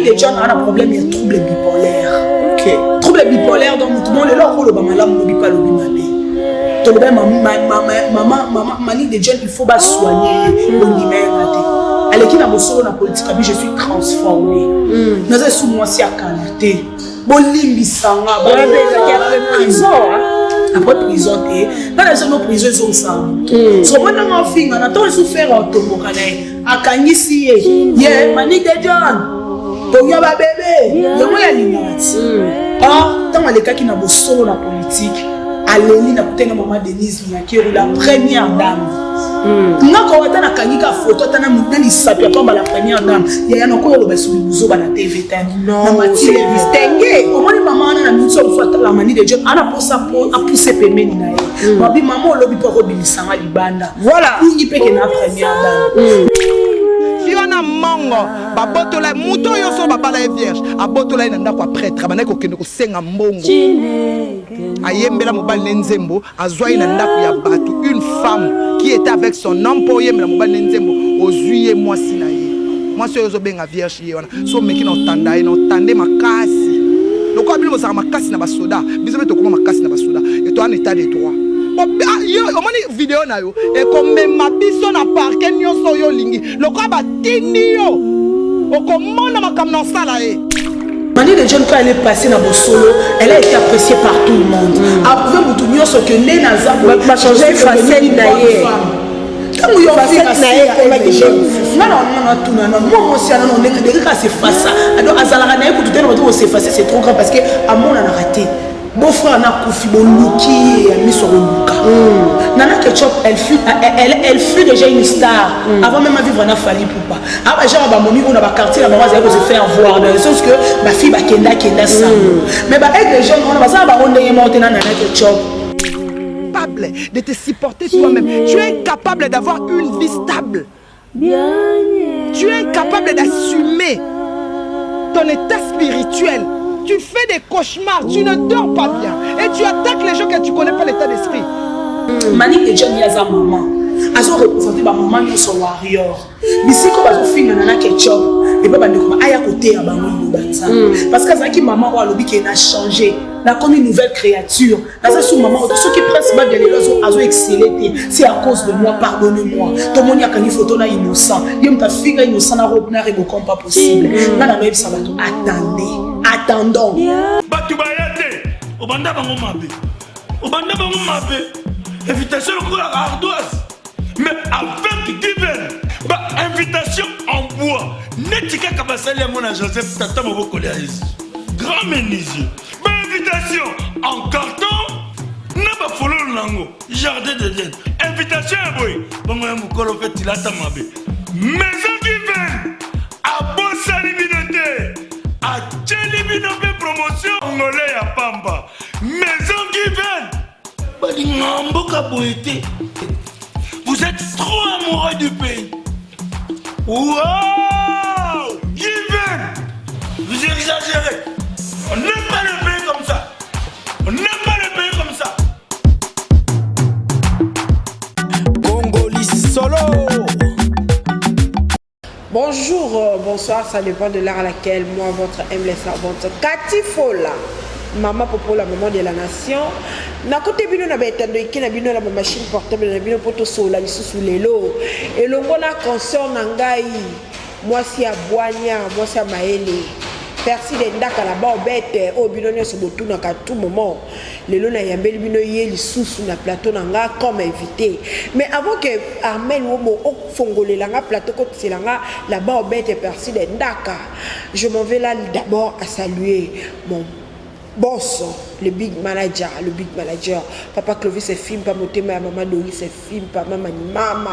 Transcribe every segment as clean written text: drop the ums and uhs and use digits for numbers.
de John aza na problème ya trouble bipolaire. Trouble bipolaire, donc motu mo lelo akoloba malamu, lobi mpe alobi mabe. Toloba mama Manick de John, il faut basoigne ye. Bondima yenga te, aleki na bosolo na politique abi: "Je suis transformé, naza esu mwasi ya kala te, bolimbisanga." Prison. Après prison te, nga na biso no prison ezongisaka motu. Soki ndenge ofinga na ntongo esu frère otomboka na ye, akangisi ye, ye Manick de John pongia babebe yango yalingaka ti. Or ntango alekaki na bosolo na politike, aleli na kutanga mama Denise Nyakeru, la première dame. Nga ko ata nakangi ka photo, ata na lisapi ya pamba, la première dame yaya nakoyo oloba esoki buzoba na TV te. Na distingue omoni mama wana na miniti oyo atala Mani de John ana mposa apuse pembeni na ye, mabi mama olobi mpo akobimisanga libanda. Voilà. Ungi mpe ke na première dame. Fiona Mongo, babotola moto oyo so babala ye vierge, abotola ye na ndako ya prêtre, abandaki kokende kosenga mbongo, ayembela mobali ne nzembo, azwa ye na ndako ya bato. Une femme qui était avec son homme mpo oyembela mobali ne nzembo, ozwi ye mwasi na ye. Mwasi oyo ozobenga vierge, ye wana so omeki na otanda ye na otande makasi. Lokola bino bozalaka makasi na basoda, biso mpe tokóma makasi na basoda. Etoa na état de droit. Yo omoni video na yo ekomema biso na parquet nyonso oyo olingi. Lokola batindi yo, okomona makambo na osala ye. Mani de John, quand elle est passée na bosolo, elle a été appréciée par tout le monde. Approuvé mutu nyonso que nde naza. Bachange facette na ye. Ntango yo Facette na ye ekomaki. Nga na wana natuna nano mwa mwasi wana no ndenge ndenge kaka s'effacer. Donc azalaka na ye kutu te na bato kos'effacer, c'est trop grave parce que amonanaka te. Beau-frère nakufi, boluki ye ya miso koluka. Nana Ketchup, elle fut déjà une star avant même à vivre na Fally Ipupa. Aba genre bamomi oyo na baquartier na bango azali kose faire voir, dans le sens que bafille bakendakenda sango, mais baaigle jeune wana baza na bango ndenge moko te na Nana Ketchup. Capable de te supporter toi-même. Tu es incapable d'avoir une vie stable. Tu es incapable d'assumer ton état spirituel. Tu fais des cauchemars, tu ne dors pas bien. Et tu attaques les gens que tu ne connais pas l'état d'esprit. Manick de John ye aza mama, azoreprésente bamama nyonso warrior. Bisika bazofingana na Ketchup epa bandeko, aya koteya bango liloba Nzambe, parce que azalaki mama oyo alobi ke na change, nakomi nouvelle créature, naza su mama oyo. Soki Prince Babia lelo azo excelle te, c'est à cause de moi, pardonnez-moi. Tomoni akangi photo na Innocent, ye moto afinga Innocent na robe na rebocom. Pas possible. Nga na noyebisa bato: attendez, attendons. Bato baya te, obanda bango mabe, obanda bango mabe, invitation lokola ardoise, mais avec Given, bainvitation en bois neti kaka basali yango na Joseph, tata mobokoli ya Yesu, grand menuisier. Bainvitation en carton na bafololo nango, jardin d'Eden, invitation ya boye bongo ya mokolo mpe tilata mabe. Maison Given abosani bino te, atieli bino mpe promotion ngole ya pamba. Maison Given balingaka mboka boye te. Vous êtes trop amoureux du pays. Wow, Given, vous exagérez. On n'aime pas le pays comme ça, on n'aime pas le pays comme ça. Congoli solo. Bonjour, bonsoir, ça dépend de l'heure à laquelle moi, votre humble servante, Cathy Fola, Maman Popo, la maman de la nation, nakote bino na baetando eke na bino na bamachine portable na bino mpo tosola lisusu lelo elongo na consort na ngai, mwasi ya bwanya, mwasi ya mayele, Persi de Ndaka na baobete oyo bino nyonso botunaka tout moment. Lelo nayambeli bino ye lisusu na plateau na nga comme invité. Mais avant que Armel Womo ofongolela nga plateau, kotisela nga la baobete Persi de Ndaka, je m'en vais là d'abord à saluer mon boss, le big manager, le big manager, papa Clovis Efimpa, motema ya mama Doris Efimpa, mama ni mama.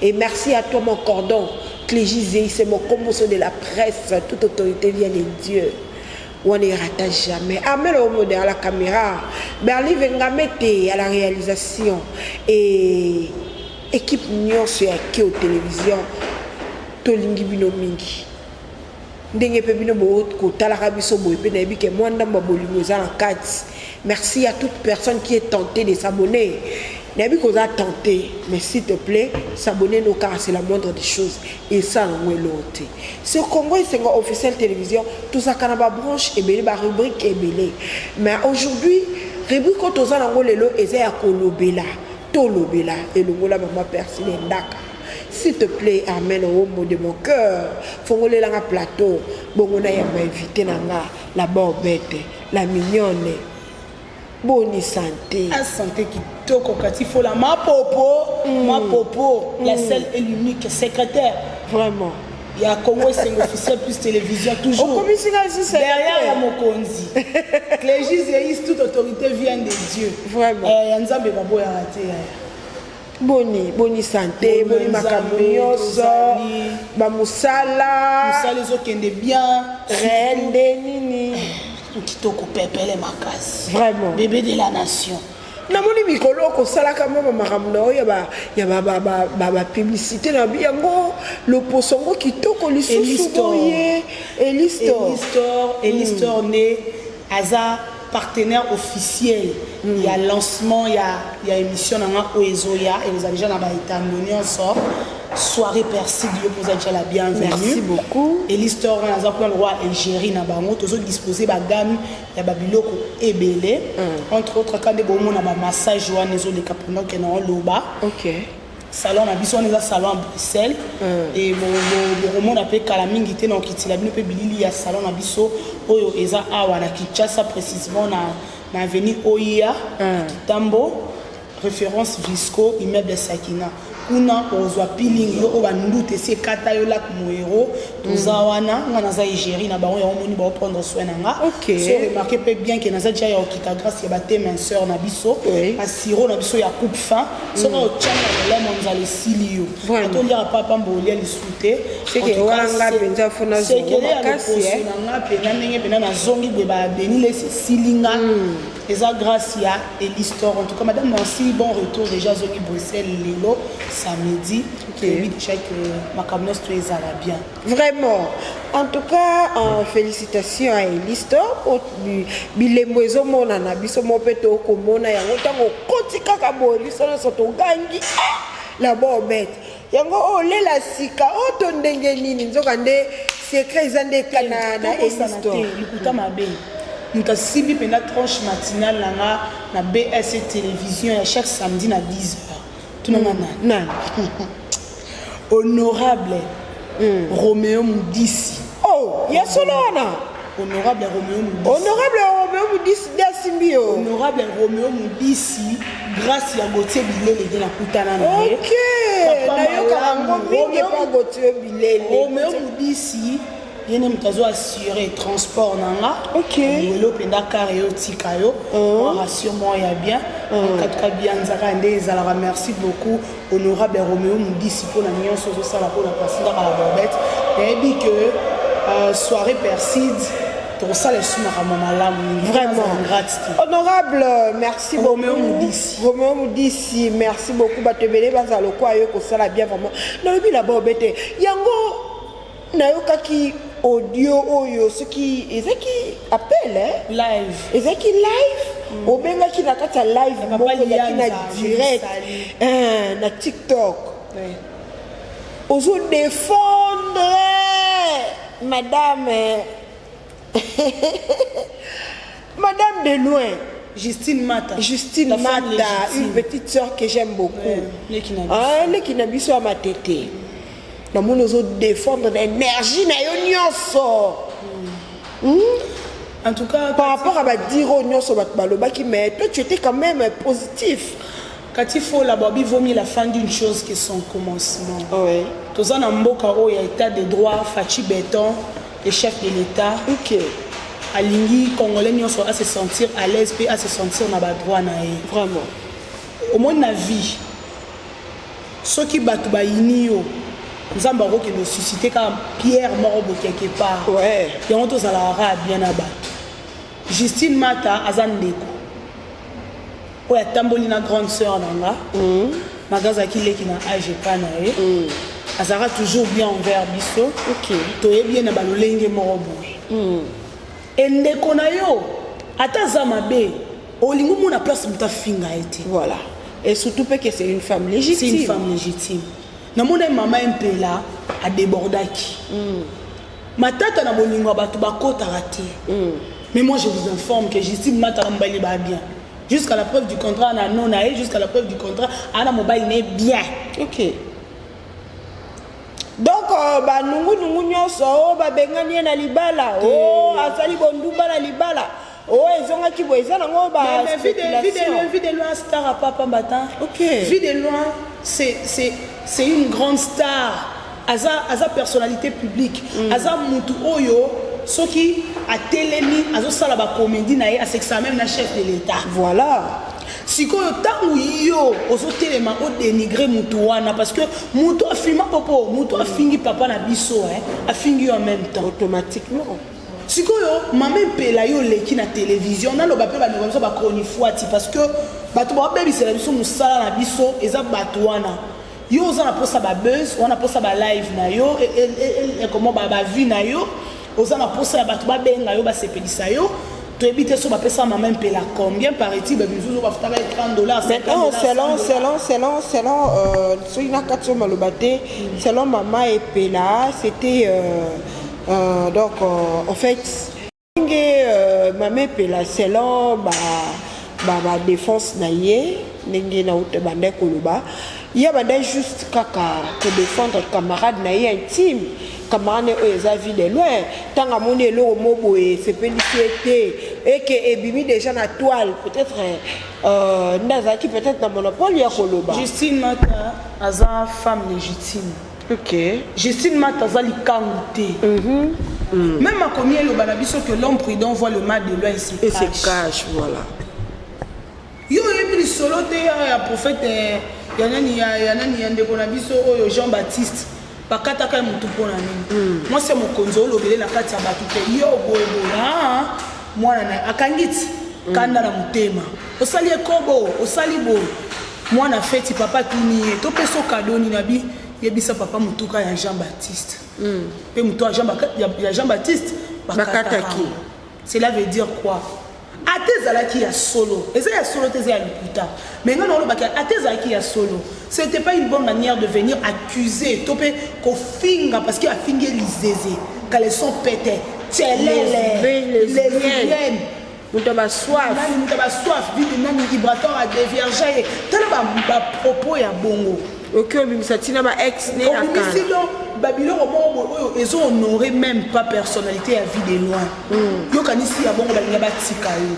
Et merci à toi, mon cordon Clégie Zei, c'est mon comboso de la presse. Toute autorité vient de Dieu, on ne rata jamais. Armel Omode à la caméra, Berli Vengamete à la réalisation et équipe nyonso ya Keo Télévision, tolingi bino mingi. Ndenge mpe bino bokotalaka biso boye mpe nayebi ke mwa ndambo ya bolingo eza na kati. Merci à toute personne qui est tentée de s'abonner. Nayebi koza tente, mais s'il te plaît, s'abonner no car c'est la moindre des choses. Et ça nango eloko te. Sur Congo Esengo officiel télévision, tozalaka na ba branche ebele, ba rubrique ebele. Mais aujourd'hui, rubrique oyo toza nango lelo eza ya kolobela, tolobela elongola mama Persile Ndaka. S'il te plaît, Armel Owombo de mon cœur, fongolela nga plateau, bongo na yamba invité na nga, la bobette, la mignonne. Boni santé. Ah, santé kitoko Kati Fola ma popo, ma popo, la seule et l'unique secrétaire. Vraiment. Ya Congo Esengo officiel plus télévision toujours. Okomisi nga lisusu Derrière ya mokonzi. Clégis Yeis, toute autorité vient de Dieu. Vraiment. Eh, ya Nzambe baboyaka te yaya. Boni boni santé, boni makambo nyonso, ba mosala. Mosala ezokende bien. Réel nde nini? Kitoko pepele makasi. Vraiment. Bébé de la nation. Namoni mikolo okosalaka mwa bamakambo na oyo ya bapublicité na yango, loposo yango kitoko lisusu boye. Elistor. Elistor, Elistor nde aza partenaire officiel ya lancement ya émission na nga oyo ezoya, ekozala déjà na baetando nyonso, soirée Perside. Yo mpoza déjà la bienvenue. Merci beaucoup. Elistor wana aza kuna lokwa Algérie na bango, tozodispose bagamme ya babiloko ebele, entre autres ka nde bomona bamassage wana ezoleka pendant ke na oloba. Salon na biso wana eza salon ya Bruxelles e bokomona mpe kala mingi te na okitila bino mpe bilili ya salon na biso oyo eza awa na Kinshasa, précisément na avenue Oia Kitambo, référence Visco, immeuble Sakina. Kuna ozwa peeling yo oyo banduta esi ekata yo, lak Moero. Toza wana, nga naza égérie na bango, yango moni baoprendre soin na nga. So remarque mpe bien ke naza dia ya okita grâce ya bate minceur na biso, basiro na biso ya coupe fin. Soki otyanga molemo, nzala esili yo, atoliaka papa mbo olia lisu te. Sekele ya loposo na nga mpena, ndenge mpena nazongi boye, babeni lesi esili nga, eza grâce ya Elistor. En tout cas, madame Nancy, bon retour. Déjà azongi Bruxelles lelo samedi. Toyebi déjà que makambo nyonso to ezala bien. Vraiment, en tout cas, félicitations à Elistor. Bilembo ezomonana, biso mo mpe tokomona yango. Ntango okoti kaka boye, biso nyonso togangi: "Ah, la bobete yango oyo olela sika oyo to ndenge nini?" Nzoka nde secret eza nde na Elistor. Likuta mabe, moto asimbi mpenza tranche matinale na nga na BSC Télévision ya chaque samedi na 10 heures, tunanga nani? Nani? Honorable Roméo Mudisi. Oh, ya solo wana? Honorable Roméo Mudisi. Honorable Roméo Mudisi nde asimbi yo? Honorable Roméo Mudisi, grâce ya Gautier Bilele nde nakutana na ye. Ok, nayokaka yango mingi epa Gautier Bilele. Roméo Mudisi, ye nde moto azo assure transport na nga. Lelo mpenza kare yo tika yo mwa ration moko ya bien katuka bianzaka nde ezalaka. Merci beaucoup, honorable Roméo Mudisi, mpona nyonso ozosala mpona Pasindaka la Bobette. Nayebi ke soirée Perside tokosala esu makambo malamu mingi. Vraiment. Grâce te. Honorable, merci Roméo beaucoup. Mudisi. Roméo Mudisi, merci beaucoup. Bato ebele bazala lokwa yo kosala bien vraiment. Nalobi la bobete yango, nayokaki audio oyo, soki ezalaki appel, eh? Live. Ezalaki live, obengaki na kati ya live Papa moko ezalaki na Lianza, direct Sali. Na TikTok. Ozodéfendre madame, madame de loin. Justine Mata. Justine La femme Mata, légitime. une petite sœur que j'aime beaucoup. Ouais, leki na biso. Ah, leki na biso ya matete. Namoni ozodéfendre na énergie na yo nyonso. En tout cas, Par rapport à badire oyo nyonso bato balobaki, mais toi, tu étais quand même positif. Kati Fola, babi vaut mieux la fin d'une chose que son commencement. Toza na mboka oyo ya état de droit. Fatshi Béton, le chef de l'État, alingi Congolais nyonso à se sentir à l'aise mpe à se sentir na badroit na ye. Omoni, na vie, soki bato bayini yo, Nzambe akokende osuscite kaka pierre moko boye quelque part. Yango tozalaka kaka bien na bato. Justine Mata aza ndeko oyo atamboli na grande sœur na nga. Maga azalaki leki na age epa na ye, azalaka toujours bien envers biso. Toyebi ye na balolenge moko boye. Endeko na yo, ata aza mabe, olingi omona place moto afinga ye te. Voilà. Et surtout pe que c'est une femme légitime. C'est une femme légitime. Namona mama Mpela a débordaki. Matata na bolingo ya bato bakotaka te. Mais moi je vous informe que Justine Mata na mobali ba bien. Jusqu'à la preuve du contraire na non na ye, jusqu'à la preuve du contraire ana mobali ne bien. Ok. Donc euh, ba nungu nungu nyonso oh babengani ye na libala, oh asali bondumba na libala. Oh ezongaki boye eza nango ba Mais, mais vie de, vie de, vie de loin star à papa matin. Ok. Vie de loin c'est c'est c'est une grande star. Aza aza personnalité publique. Aza mutu oyo soki atelemi azosala ba comédie na ye asekisaka même na chef de l'État. Voilà. Sikoyo ntango yo ozotelema odénigre mutu wana parce que mutu afima popo mutu afingi papa na biso eh, afingi yo en même temps. Automatiquement. Sikoyo mama Mpela yo oleki na télévision naloba mpe bandeko biso bachronifuati parce que bato babebisela biso mosala na biso eza bato wana. Yo oza na posa ba buzz, wana posa ba live na yo, comment ba ba vie na yo, oza na posa ya bato babenga yo basepelisa yo. Toyebi te so bapesa mama Mpela combien, paraît-il bamisusu bafutaka ye 30 $, 50 $, selon selon soki na kati oyo maloba te, selon mama Epela, c'était donc en fait ndenge mama Epela, selon ba défense na ye, ndenge nauta banda koloba, ye banda juste kaka kodéfendre camarade na ye intime, camarade oyo eza Vie de Loin. Ntango amoni eloko mo boye esepelisi ye te, eke ebimi déjà na toile, peut-être nde azalaki peut-être na monopole ya koloba. Justine Mata aza femme légitime. Justine Mata aza likangu te. Même akomi eloba na biso que l'homme prudent voit le mal de loin et se et se cache. Cache, voilà. Yo oyebi lisolo te ya prophète ya nani, ya nani, ya ndeko na biso oyo Jean Baptiste, bakataka ye motu mpo na nini? Mwasi ya mokonzi olobele na kati ya bato te, yo boyeboye mwana na akangi ti kanda na motema, osali ekobo, osali boye. Mwana feti, papa tuni ye topesa okado nini? Abi yebisa papa motuka ya Jean Baptiste mpe motu ya Jean Baptiste bakataki. Cela veut dire quoi? Ate ezalaki ya solo, eza ya solo te, eza ya lokuta. Mais ngai naolobaki, ate ezalaki ya solo, c'était pas une bonne manière de venir accuser to mpe kofinga, parce que afingi ye lizeze, caleçon pete, tielele, lesbienne, moto ya basoif. Nani moto ya basoif, vide nani, vibrateur adévierge ye. Tala bapropos ya bongo. Oki obimisa ntina ba ex ne ya obimisi kala. Donc babiloko moko boye oyo ezo honorer même pas personnalité ya Vie de Loin. Yokanisi ya bongo, balinga batika yo.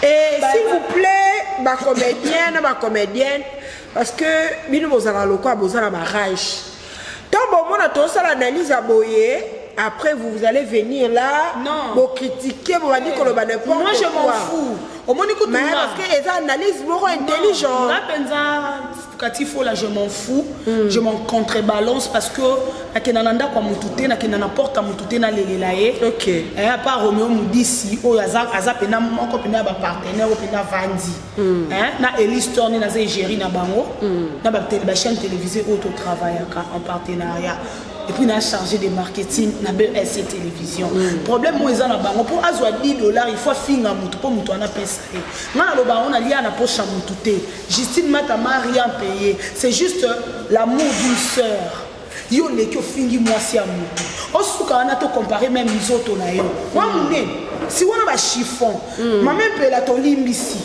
Et s'il vous plaît, bacomédien na bacomédienne, parce que bino bozala lokola bozala barage, ntango bomona tosala analyse ya boye, après vous, vous allez venir là. Non. Bocritiquer, bobandi koloba n'importe Moi je m'en quoi. fous, omoni kutu Mais nga. parce que eza analyse moko intelligent. Nga mpenza Kati Fola, je m'en fous, je m'en contrebalance, parce que nakenda na ndako ya motu te, nakenda na porte ya motu te, nalelela ye. Eh, à part Romeo Mudisi oyo aza pena moko pena ya bapartenaire oyo pena vandi. Eh, na Elis Torne, naza égérie na bango na bachaîne télévisée oyo totravaillaka en partenariat, et puis na chargé de marketing na BSC Télévision. Problème oyo eza na bango, mpo azwa 10 $, il faut afinga motu mpo motu wana apesa ye. Nga naloba yango, nalia na poche ya motu te. Justine Mata m'a rien payé, c'est juste l'amour d'une sœur. Yo oleki ofingi mwasi ya motu, osuka wana tocompare même nzoto na yo wa monene si wana bachiffon. Mama Mpela, tolimbisi,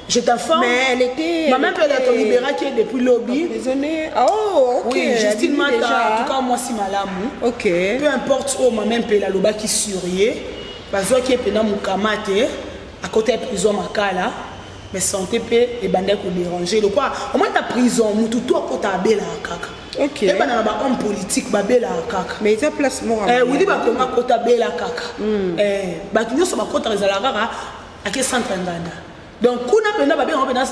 je t'informe. Mais elle était Mama elle Mpela, était tolibéraki ye depuis lobi. Emprisonnée. Oh, ok. Oui, Justine Elle Mata, déjà. en tout cas mwasi malamu. Peu importe oyo mama Mpela alobaki sur ye, bazwaki ye mpena mokama te, akota ye prison Makala, mais santé mpe ebandaki kodéranger. Lokwa omoi na prison, mutu to akota abelaka kaka. Ebanda na bahomme politique babelaka kaka. Mais eza place moko. Eh, wili bakonga akota abela kaka. Eh, bato nyonso bakotaka, ezalaka kaka ake centre nganda. Donc kuna mpenza babengaka mpenza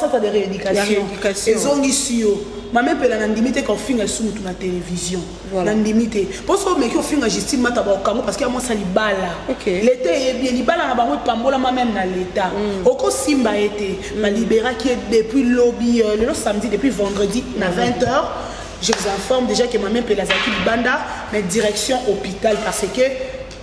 centre de Ya rééducation. rééducation. Ezongisi yo mama Mpela, na ndimi te kofinga esu mutu na télévision. Voilà. Na ndimi te, mpo soki omeki ofinga Justine Mata, baokango, parce que ya mwasi ya libala. Leta eyebi ye, libala na bango epambolama même na leta. Okosimba ye te. Baliberaki ye depuis lobi, lelo samedi, depuis vendredi na 20 heures. Je vous informe déjà que mama Mpela azalaki libanda, mais direction hôpital, parce que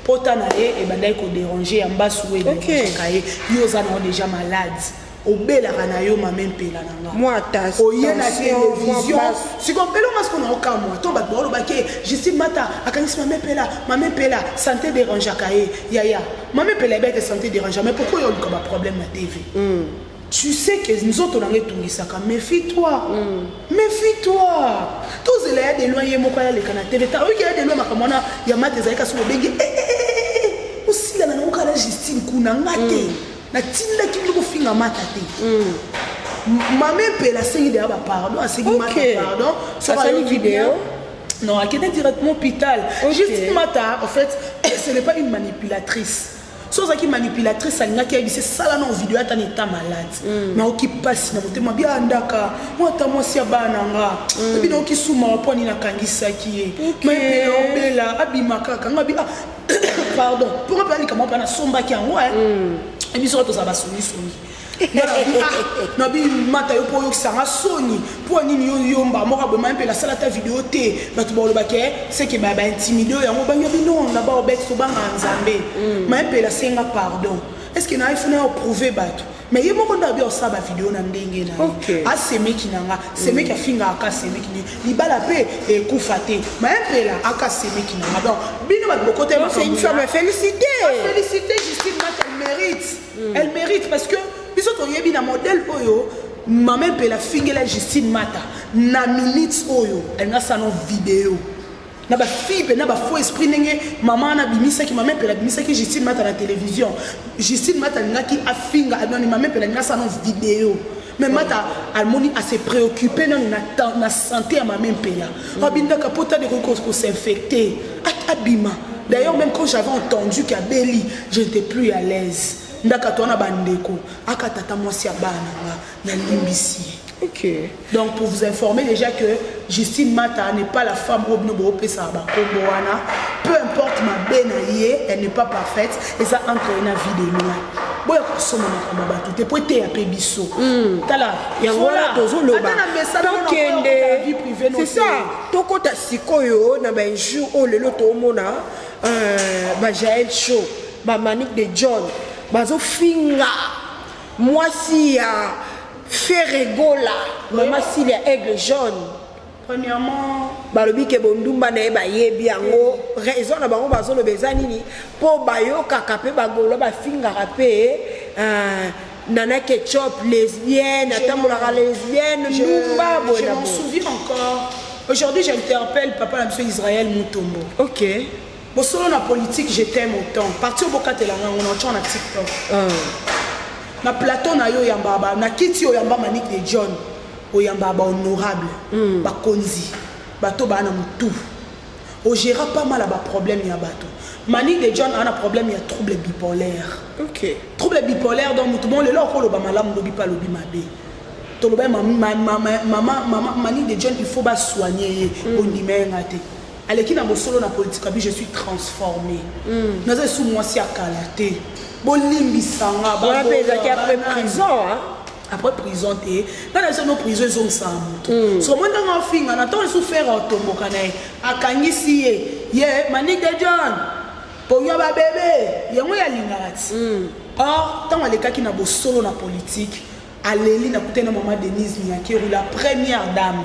pota na ye ebandaki kodéranger, ya mbasu oyo edérangeaka ye. Yo oza nango déjà malade. Obelaka na yo, mama Mpela na nga, oye na télévision sikoyo elonga. Sikoyo na okamwa to bato baolobaki Justine Mata akangisi mama Mpela. Mama Mpela, santé dérangeaka ye. Yaya, mama Mpela yebeke santé dérange, mais pourquoi oyo oluka baproblème na TV? Tu sais que nzoto na nga etungisaka. Méfie-toi, méfie-toi. Tozela ya de loin, ye moko ayaleka na TV. Oyoki ya de loin, makambo wana ya mate ezalaki kasi obengi osilana nango kala. Justine kuna nga te, natindaki bino kofinga Mata te. Mama Mpela asengi deya bapardon, asengi Mata pardon. Asali vidéo? Non, akende directement hôpital. Justine Mata, en fait, ce n'est pas une manipulatrice. So ozalaki manipulatrice, alingaki ayebisi sala na video ata na état malade, naoki mpasi na motema, bia andaka mwa ata mwasi ya bana nga ebi naoki suma mpo nini nakangisaki ye. Ma Mpela obela, abima kaka nga bi, ah, pardon, mponga mpe alikama mpe nasombaki yango. Ebi soki tozala basongisongi nabi Mata, yo mpo oyokisanga soni mpo nini? Yo yomba moko aboma mpe nasala ata video te, bato balobaki seke baintimide oyo yango bangi bino na baobet. Tobanga Nzambe. Ma Mpela asenga pardon. Est ce que na ifuna ya prouver bato? Mais ye moko nde abi osala bavideo na ndenge na ye. Asemeki na nga, semeki afingaka, semeki ni libala mpe ekufa te. Ma Mpela aka semeki na nga. Donc bino bato bokota. C'est une femme à féliciter. Féliciter Justine Mata, elle mérite, elle mérite, parce que biso toyebi na modèle oyo mama Mpela afingela Justine Mata na minute oyo alingi asala no video na bafille mpe na bafaux esprit. Ndenge mama wana abimisaki, mama Mpela abimisaki Justine Mata na télévision, Justine Mata alingaki afinga nani? Mama Mpela alingi asala no video, mais Mata amoni ase préoccupé nanu na santé ya mama Mpela. Abindaka mpo tade ekoki kosinfecte, abima. D'ailleurs, même quand j'avais entendu qu'abeli, je n'étais plus à l'aise. Ndaka to wana bandeko aka tata mwasi ya bana nga, nalimbisi ye. Donc, pour vous informer déjà que Justine Mata n'est pas la femme oyo bino boopesaka bakombo wana. Peu importe mabe na ye, elle n'est pas parfaite. Eza entre ye na Vie de Loin. Boya kosomba makambo ya bato te po eteya mpe biso. Tala. Yango wana tozoloba, tokende, c'est ça. Tokɔta sikoyo na bainjure oyo lelo toomona baJael Show, baManique de John bazofinga mwasi ya Ferre Gola, mama Sili ya Aigle Jaune. Premièrement, balobi ke bondumba na ye, bayebi yango. Raison na bango bazoloba eza nini? Mpo bayokaka mpe bagolo bafingaka mpe Nana Ketchup lesbienne, atambolaka lesbienne, ndumba boye. Je m'en souviens encore. Aujourd'hui, j'interpelle papa na biso Israël Mutombo. Bosolo na politique, je t'aime autant. Parti obokatelanga ngo na otya na TikTok, na plateau na yo oyamba, na kiti oyamba Manique de John, oyamba bahonorable, bakonzi, bato baa na motu, ogéra pas mal ya baproblème ya bato. Manique de John aa na problème ya trouble bipolaire. Trouble bipolaire, donc motu bon lelo akoloba malamu, lobi mpe alobi mabe. Toloba mama Manique de John, il faut basoigne ye. Bondima ye nga te. Aleki na Bosolo na politique, abi je suis transformé, naza esu mwasi ya kala te, bolimbisanga. Wana mpe ezalaki après prison, hein? Après prison te, nga na biso no prison ezongisaka moto. So moi ndenge afinga na ntango esu Ferre atomboka na ye, akangisi ye, ye Manique de John ponyo babebe yango ye alingaka ti. Or ntango alekaki na Bosolo na politique, aleli nakutani na mama Denise Nyakeru, la première dame.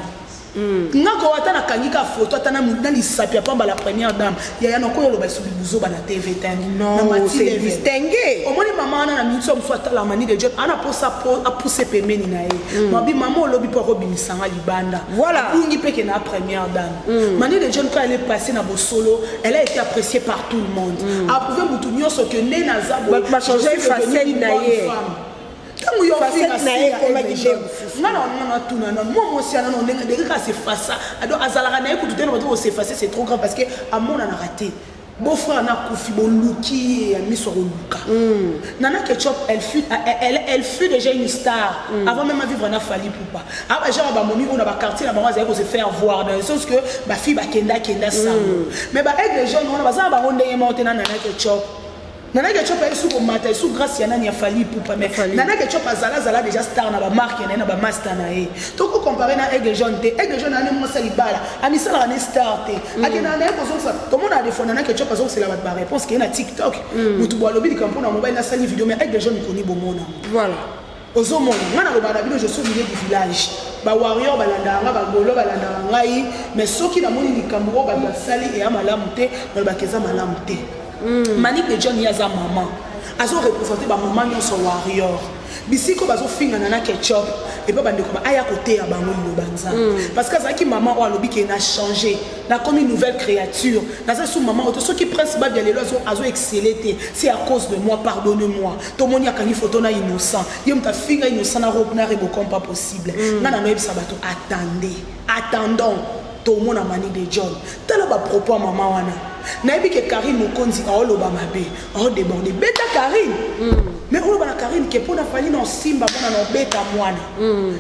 Nga ko ata nakangi ka photo ata na lisapi ya pamba, la première dame yaya nakoyo oloba esubi buzoba na TV te. Non, c'est distingué. Omoni mama wana na miniti mosusu atala Mani de John ana mposa apuse pembeni na ye, mabi mama olobi mpo akobimisanga libanda. Abungi mpe ke na première dame Mani de John. Quand elle est passée na Bosolo, elle a été appréciée par tout le monde. Approuvé mutu nyonso ke nde naza. Bachanger facette na ye. Ntango yo nga na nga natuna nano mwa mwasi wana no ndenge ndenge kaka s'effacer ado azalaka na ye kutu te na bato koseffacer, c'est trop grave, parce que amonanaka te. Beau-frère nakufi, boluki ye ya miso akoluka. Nana Ketchup, elle fut déjà une star avant même à vivre na Fally Ipupa. Ah, genre bamomi oyo na baquartier na bango azali kose faire voir, dans le sens que bafille bakendakenda sango. Mais baaigle jaune wana baza na bango ndenge moko te na Nana Ketchup. Nana Ketchup aye su komata esu grâce ya nani? Ya Fally Ipupa. Mais Nana Ketchup azala azala déjà star na bamarke na ye, na bamaster na ye. Tokocompare na Aigle Jaune te. Aigle Jaune ane mwasi ya libala, amisalaka ne star te. Akendaka na ye kozongisa, tomona des fois Nana Ketchup azongisela bato baréponse keye na TikTok, motu bo alobi likambo mpona mobali, nasali video. Mais Aigle Jaune koni bomona. Ozomona, ngai nalobaka na bino, je suis au milieu du village. Bawarrior balandaka nga, bagolo balandaka ngai, mais soki namoni likambo oyo bato basali eya malamu te, nalobaka eza malamu te. Manick de John, ye aza mama, azoreprésente bamama nyonso warrior. Bisika oyo bazofingana na Ketchup epa bandeko ba aya koteya bango liloba Nzambe, parce que azalaki mama oyo alobi ke na change, nakomi nouvelle créature, naza su mama oyo te. Soki Prince Babia lelo azo excelle te, c'est à cause de moi, pardonne-moi. Tomoni akangi photo na Innocent, ye moto afinga Innocent na robe na rebocom, pas possible. Nga na noyebisa bato: attendez, attendons, tomona Mani de John. Tala bapropos ya mama wana. Nayebi ke Karine Mokonzi aoloba mabe, aodéborde, beta Karine, mais oloba na Karine ke mpo na Fally na osimba mwana na obeta mwana,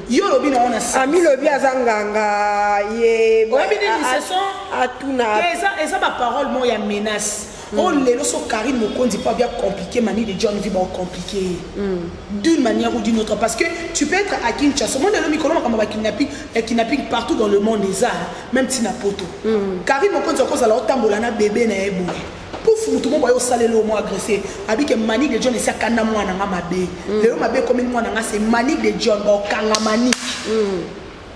yo olobi na wana. Ami lobi aza nganga ye. Oyebi nini? Ce sont atuna. Te, eza baparole moko ya menace oyo lelo so Karine Mokonzi mpo abia compliqué Mani de John, vi baocompliqué ye d'une manière ou d'une autre, parce que tu peux être à Kinshasa. Mo lelo mikolo makambo ya bakidnapping, ya kidnapping partout dans le monde eza, même ntina Poto. Karine Mokonzi akozala otambola na bebe na ye boye, pouf, motu moko aye osalela omo agressé, abike Manick de John esi akanda mwana nga mabe. Lelo mabe ekomi mwana nga, c'est Manick de John, baokanga Manick,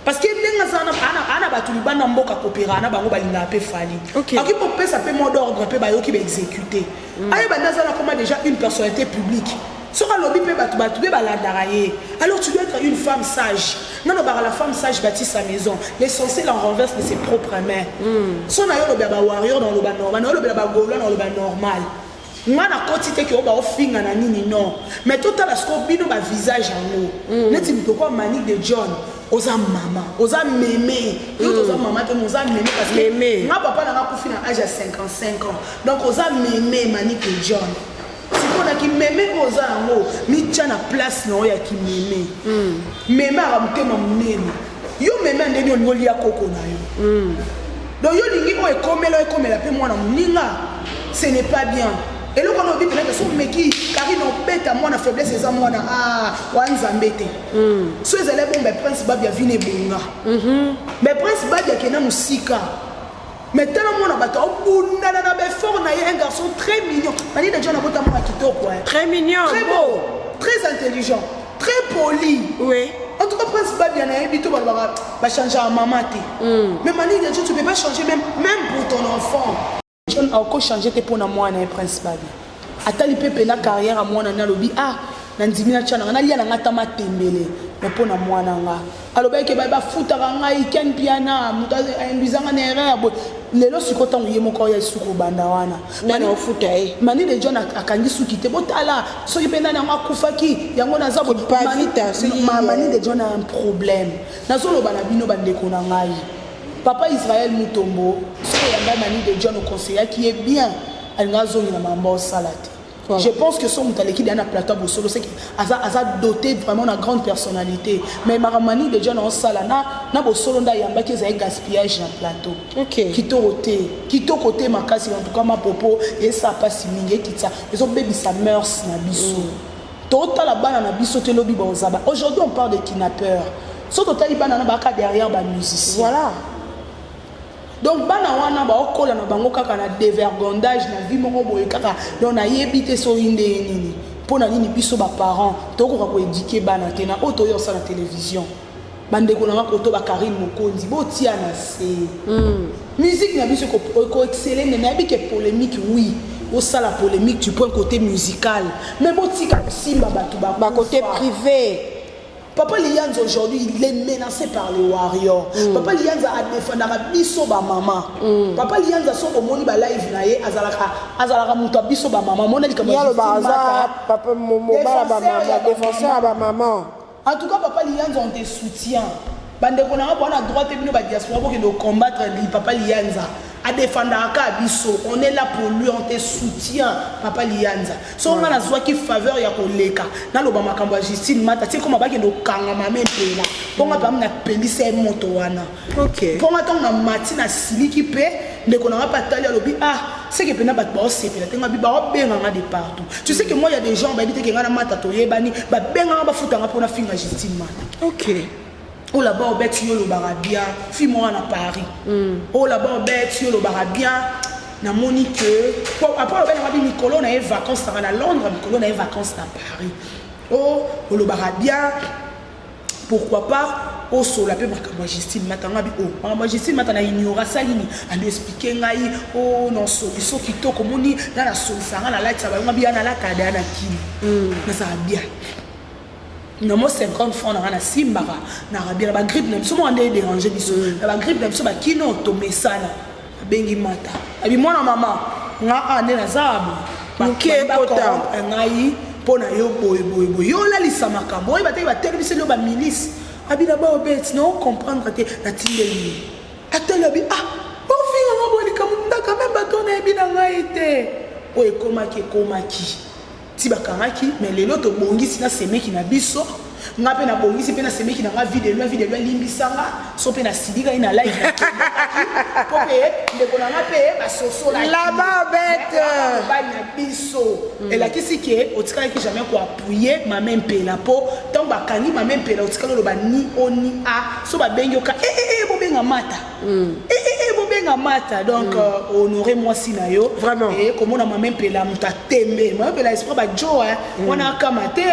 parce que ndenge aza ana bato libanda mboka kopera na bango, balingaka mpe Fally. Akoki kopesa mpe mot d'ordre mpe bayoki, baexécute. Ayeba nde aza na koma déjà une personnalité publique. Soki alobi mpe bato mpe balandaka ye. Alors tu dois être une femme sage. Nga nalobaka: la femme sage bâtit sa maison, l'essentiel en renverse de ses propres mains. So na yo olobela bawarrior, na oloba normal, na yo olobela bagaulois, na oloba normal. Nga nakoti te ke oyo baofinga na nini, non. Mais totala sikoyo bino bavisage yango neti moto okwa Manick de John. Oza mama, oza meme, yo toza mama te, mais oza meme, parce que Meme. nga papa nanga akufi na age ya 55 ans. Donc oza meme, Manick de John. Sikoyo na kimeme oyo oza yango, mitya na place na oyo ya kimeme. Meme aka motema monene. Yo meme andeni olingi olia koko na yo, donc yo olingi oyo ekomela, oyo ekomela mpe mwana moninga, ce n'est pas bien. Eloko wana obi penaka so omeki Karine obeta mwana, faiblesse eza mwana. Ah, wa Nzambe te. So ezali bon, Prince Babia vine ebonga, mais Prince Babia akenda mosika. Mais tala mwana bato abundana na baeffort na ye, un garçon très mignon. Mani de John abota mwana kitoko, hein. Très mignon. Très beau, très intelligent, très poli. En tout cas, Prince Babia, nayebi to balobaka bachangeaka mama te, mais Mani de John, tu peux pas changer même pour ton enfant. John akochange te mpo na mwana ye Prince Babia. Atali mpe mpena carrière ya mwana ne, alobi: ah, nandimi natya nanga, nalia nanga ata matembele, me mpo na mwana nga. Alobaki ke bafutaka ngai Ken Piana, moto ainduisanga na erreur boye. Lelo sikoyo ntango ye moko oya esuki obanda wana. Nani ofuta ye? Mani de John akangi suki te. Botala soki mpe nani yango akufaki yango naza boye. Pavita, Mani de John a un problème. Nazoloba na bino, bandeko na ngai, papa Israel Mutombo, soki oyamba Mani de John, oconseillaki ye bien, alinga azongela mambo osala te. Je pense que so moto aleki deya na plateau bosolo, c'est que aza doté vraiment na grande personnalité. Mais makambo Mani de John osala na bosolo nde ayambaki, ezali gaspillage na plateau. Kitoko te, kitoko te makasi. En tout cas, mapopo esa mpasi mingi, ekitisa, ezobebisa mœurs na biso. Totala bana na biso te, lobi baozaba. Aujourd'hui on parle de kidnappeur, so totali bana na baka derrière bamusicien. Donc bana wana baokola na bango kaka na dévergondage na vie moko boye kaka. Donc nayebi te soki ndenge nini, mpo na nini biso baparent tokoka koéduquer bana te na oyo toyo osala télévision. Bandeko na nga, koto bakarine Mokonzi, botia na se musique na biso ekoexcelle nde. Nayebi ke polémique, oui, osala polémique, tu prends côté musical, mais botika kosimba bato. Bakoté privé. Papa Liyanza, aujourd'hui, il est menacé par les warriors. Papa Liyanza adefendaka biso bamama. Papa Liyanza, so omoni balive na ye, azalaka moto ya biso bamama. Mona likambo ye aloba aza papa mobala bamama, défenseur ya bamama. En tout cas, papa Liyanza, on te soutient. Bandeko nanga bwana droite, bino badiaspora, bokende combattre papa Liyanza. Adefendaka kaka biso, on est là pour lui, on te soutient, papa Liyanza. So nga nazwaki faveur ya koleka naloba makambo ya Justine Mata tie koma bakende okangama me mpela mpo nga pam napelisa ye moto wana. Mpo nga ntango na mati nasiliki mpe ndeko na nga mpe atali, alobi: ah, seke mpena bato baosepela te. Nga bi baobenganga de partout. Tu sais que moi, y a des gens bayebi te ke nga na Mata toyebani, babenganga, bafutanga mpona finga Justine Mata. Oyo là-bas obeti, yo olobaka bien, fille moko na Paris. Oyo là-bas obeti, yo olobaka bien. Namoni ke après alobi nanga bi mikolo na ye vacances nanga na Londres, mikolo na ye vacances na Paris. O olobaka bien, pourquoi pas osola mpe makambo ya Justine Mata? Nga bi o makambo ya Justine Mata na ignora. Asali nini? Ando expliquer ngai o na solution kitoko. Omoni nga nasolisa, nga nalatisa bango. Nga biya nalata daya na kini, nazala bien na mo 50 francs nanga, nasimbaka naka bien na bagrippe na biso moko nde edérange biso na bagrippe na biso bakino tomesana. Abengi Mata, abi mwana mama nga a nde naza boye. Moke ekota. Bacorrompre ngai mpo na yo boye boye boye, yo olalisa makambo oyo bateki, batelemisi yo bamilice. Abi na baobet na ocomprendre te, natindeli ye ateli. Abi ah, ofinganga boye likambo ndaka me bato nayebi na ngai te. Oyo ekomaki ekomaki ti bakangaki. Mais lelo tobongisi na semeki na biso, nga mpe nabongisi mpe na semeki na nga video video. Alimbisanga so mpe nasilika ye na live mpo mpe ndeko na nga mpe basosolaki. Là-bas, bête. Mobali na biso elakisi ke otikalaki jamais koappuyer Mame Mpela, mpo ntango bakangi Mame Mpela, otikali oloba ni o ni a so babengi oka e e e bobenga Mata, e e e bobenga Mata. Donc honore mwasi na yo. Vraiment. E komona Mame Mpela, moto atembe Mame Mpela, esprit bajo wana akama te.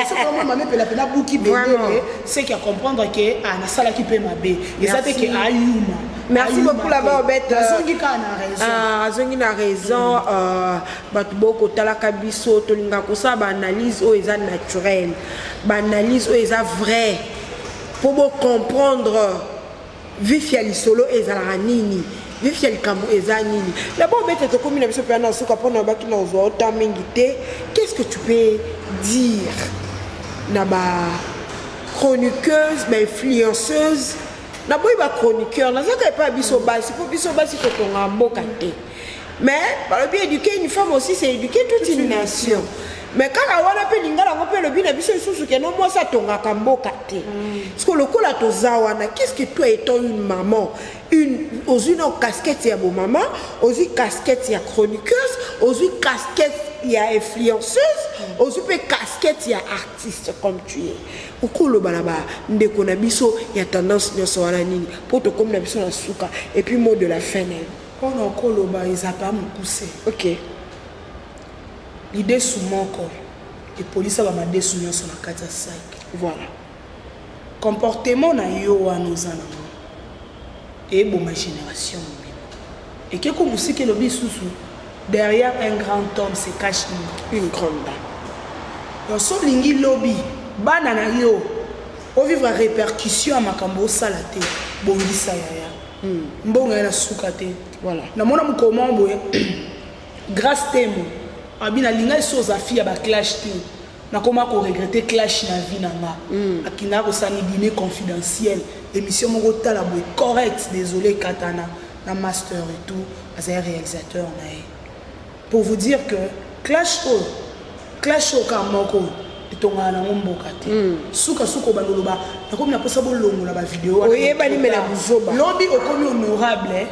Soki omona Mame Mpela mpena buki bendele, c'est que comprendre ke ah, nasalaki mpe mabe, eza te ke ayuma. Merci beaucoup là-bas, Obet. Nazongi kaka na raison. Ah, azongi na raison. Bato bokotalaka biso, tolingaka kosala baanalyse oyo eza naturel, baanalyse oyo eza vrai, mpo bocomprendre vif ya lisolo ezalaka nini, vif ya likambo eza nini. D'abord Obete, tokómi na biso mpenza na suka, mpona obaki na ozwa ota mingi te. Qu'est-ce que tu peux dire na ba chroniqueuse, bainfluenceuse? Naboyi bachroniqueur, nazaka epai ya biso basi, mpo biso basi totongaka mboka te. Mais balobi éduquer une femme aussi, c'est éduquer toute une nation. Mais kaka wana mpe lingala yango mpe elobi na biso lisusu ke no mwasi atongaka mboka te. Parce que lokola toza wana, qu'est ce que toi, étant une maman, une ozwi na casquette ya bomama, ozwi casquette ya chroniqueuse, ozwi casquette ya influenceuse, ozwi mpe casquette ya artiste comme tu es, okoloba na bandeko na biso ya tendance nyonso wana nini, mpo tokómi na biso na suka? Et puis mot de la fin na yo. Mpona okoloba eza pa mokuse. Ok. Lidesu moko epolisa bamadesu nyonso na kati ya sac. Voilà. Comportement na yo wana oza nango eboma génération mobimba. Ekeko mosika elobi lisusu: derrière un grand homme se cache une grande dame. Donc so olingi lobi bana na yo ovivre répercussion ya makambo osala te, bongisa yaya. Mbongo ye na suka te. Voilà. Namona mokoma boye, Grâce Temo abi nalingai so oza fille ya baclash te, nakoma koregretter clash na vie na nga. Akendaka kosala dîner confidentiel, émission moko tala boye correct, désolé katana na master et tout, azali réalisateur na ye. Pour vous dire que clash oyo, clash oyo kaka moko oyo etongaka nango mboka te. Sukasuka obanda oloba nakomi na mposa bolongola bavideo wana. Oyebani me na buzoba. Lobi okomi honorable,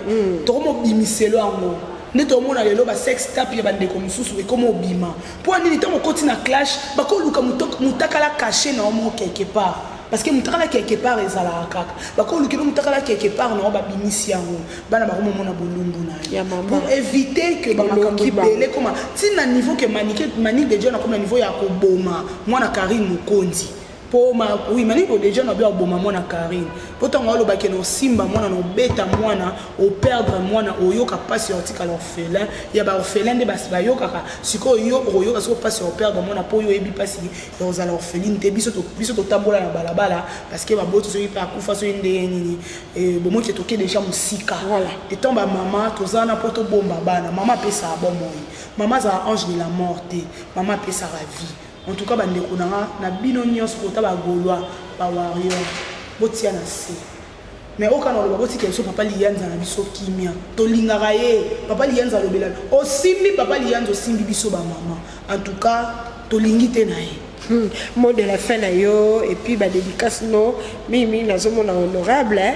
tokomi obimiselo yango nde tomona lelo basex tape ya bandeko mosusu ekomi obima. Mpo nini? Ntango okoti na clash, bakoluka mutakala caché na yo moko quelque part, parce que mutakala quelque part ezalaka kaka. Bakolukela mutakala quelque part na yo, babimisi yango, bana bakomomona bolumbu na yo. Ya mama. Pour éviter que bamakambo Oloki bango. ebele koma ntina niveau ke Manike de John akomi na niveau ya koboma mwana Karine Mokonzi. Po ma, oui, Manike de John abi aboma mwana Karine, po ntango alobaki na osimba mwana na obeta mwana, operdre mwana, oyoka mpasi ya otikala orphelin. Ya baorphelin nde basi bayokaka sikoyo. Yo okoyoka sikoyo mpasi ya operdre mwana, mpo oyo oyebi mpasi ya kozala orpheline te. Biso totambola na balabala parce que baboti soki mpe akufa soki ndenge nini, bomoki toke déjà mosika. Voilà. Etant bamama, toza wana mpo tobomba bana. Mama apesaka bomoi, mama azala ange de la mort te, mama apesaka vie. En tout cas, bandeko na nga, na bino nyonso kota bagaulois, bawarrior, botia na se. Mais oyo kaka na oloba, botika biso papa Liyanza na biso kimia, tolingaka ye. Papa Liyanza alobela osimbi, papa Liyanza osimbi biso bamama. En tout cas tolingi te na ye. Mot de la fin na yo et puis badédicace no mingimingi nazomona honorable, hein?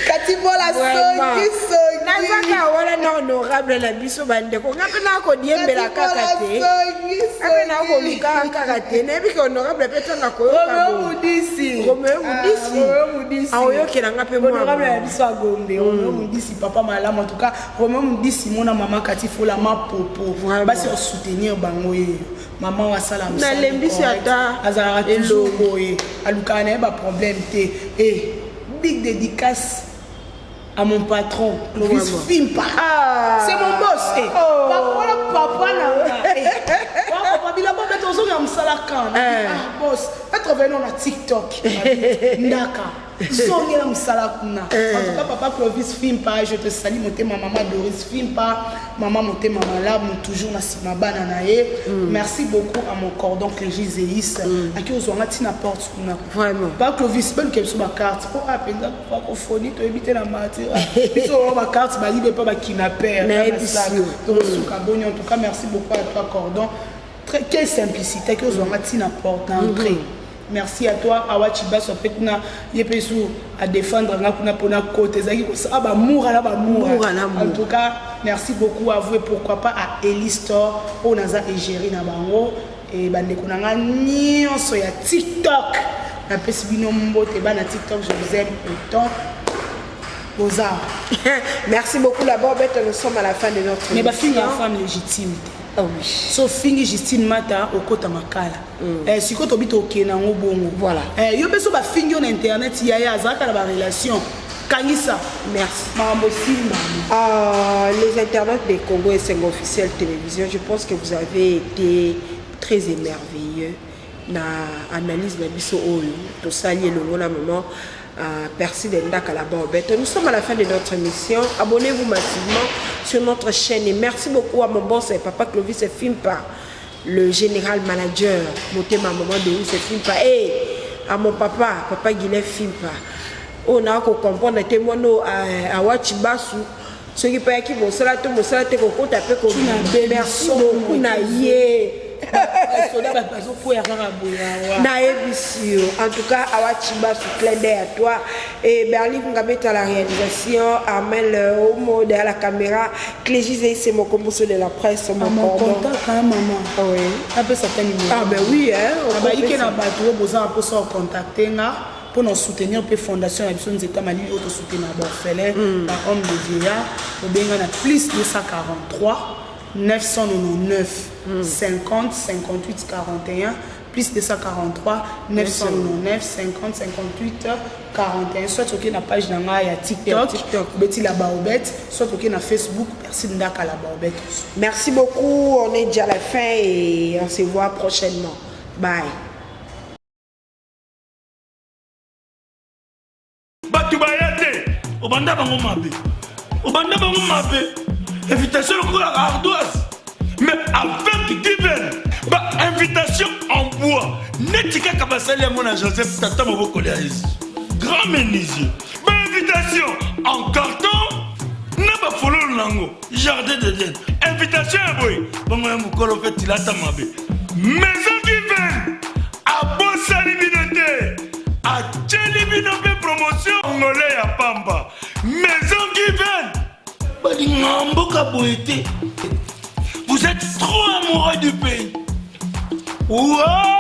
Kati bola songi songi. Nazaka wana. na honorable na biso bandeko nga mpe nakodiembela kaka te nga mpe nakoluka kaka te nayebi ke honorable mpe ntango akoyoka Romeo Mudisi aoyokela nga mpe honorable na biso agombe Romeo Mudisi papa malamu en tout cas Romeo Mudisi mona mama Kati Fola mapopo basi osoutenir bango ye mama oyo asala nalembisi ata azalaka toujours boye alukaka na ye baproblème te e big dédicace à mon patron Clovis Fimpa ah. c'est mon boss eh. oh. papa papa na nga eh. papa bilamba bete ozonga mosala kan eh. ah, boss atravene na tiktok ndaka zongela mosala kuna en tout cas papa Clovis Fimpa je te salue motema mama Doris Fimpa mama motema malamu toujours na nsima bana na ye merci beaucoup à mon cordon Clégie Zeis aki ozwanga ntina porte kuna vraiment pa Clovis baluka biso bacarte po a mpenza francophonie toyebi te na martyr biso oyo bacarte bayibe mpe bakidnapper tokosuka boni. En tout cas, merci beaucoup à toi cordon. Très, quelle simplicité aki ozwanga ntina porte na entrée. Merci à toi Awa Chibaso mpe kuna ye mpe su adéfendre nga kuna mpona kote ezalaki kosala bamoura na bamoura. En tout cas, merci beaucoup à vous et pourquoi pas à Elistor oyo naza égérie na bango e bandeko na nga nyonso ya TikTok. Napesi bino mbote bana TikTok, je vous aime autant boza. Merci beaucoup d'abord Bête, nous sommes à la fin de notre Mais bafinga femme légitime te. Ah oui. So fingi Justine Mata okota makala. Eh, sikoyo tobi tokende yango bongo. Voilà. Eh, yo mpe so bafingi yo na internet yaya azalaka na barelation kangisa. Merci. Makambo esimba. Les internautes de Congo et Sengo officiel télévision, je pense que vous avez été très émerveilleux na analyse na biso oyo tosali elongo na maman Perside Ndaka la Bobette. Nous sommes à la fin de notre émission. Abonnez-vous massivement sur notre chaîne et merci beaucoup à mon boss papa Clovis Fimpa, le général manager, motema maman Doris Fimpa et à mon papa, papa Guillet Fimpa. On a comprendre te mwana awachi basu soki mpe ayaki mosala to mosala te kokota mpe ko merci beaucoup na ye. Soda bato bazokwea kaka boye awa. Nayebisi yo, en tout cas Awachi Basu, clin d'œil à toi et Berlin Ngabeta à la réalisation, Armel Omo derrière la caméra, Clégis, c'est mon comboso de la presse, mon mon cordon. Contact hein, maman. Oui. Apesa ta numéro. Ah ben oui hein. Abayike na bato oyo boza na mposa ocontacte nga mpona soutenir mpe fondation na biso Nzeta Malili oyo tosoutenir baorphelin, bahomme de vieillard, obenga na plus 243 999 50 58 41, plus 243 999 50 58 41. Soit okei na page na ngai ya TikTok, TikTok. Obeti la baobet, soit okei na Facebook, Persine Ndaka la baobet. Merci beaucoup, on est déjà à la fin et on se voit prochainement. Bye. Bato baya te obanda bango mabe obanda bango mabe invitation lokola ardoise mais avec given bainvitation en bois neti kaka basali yango na Joseph tata mobokoli ya Yesu grand menuisier, bainvitation en carton na bafololo nango jardin d'Eden, invitation ya boye bongo ya mokolo mpe tilata mabe. Maison Given abosani bino te, atieli bino mpe promotion ngole ya pamba. Maison Given balinga mboka boye te, vous êtes trop amoureux du pays. Wow!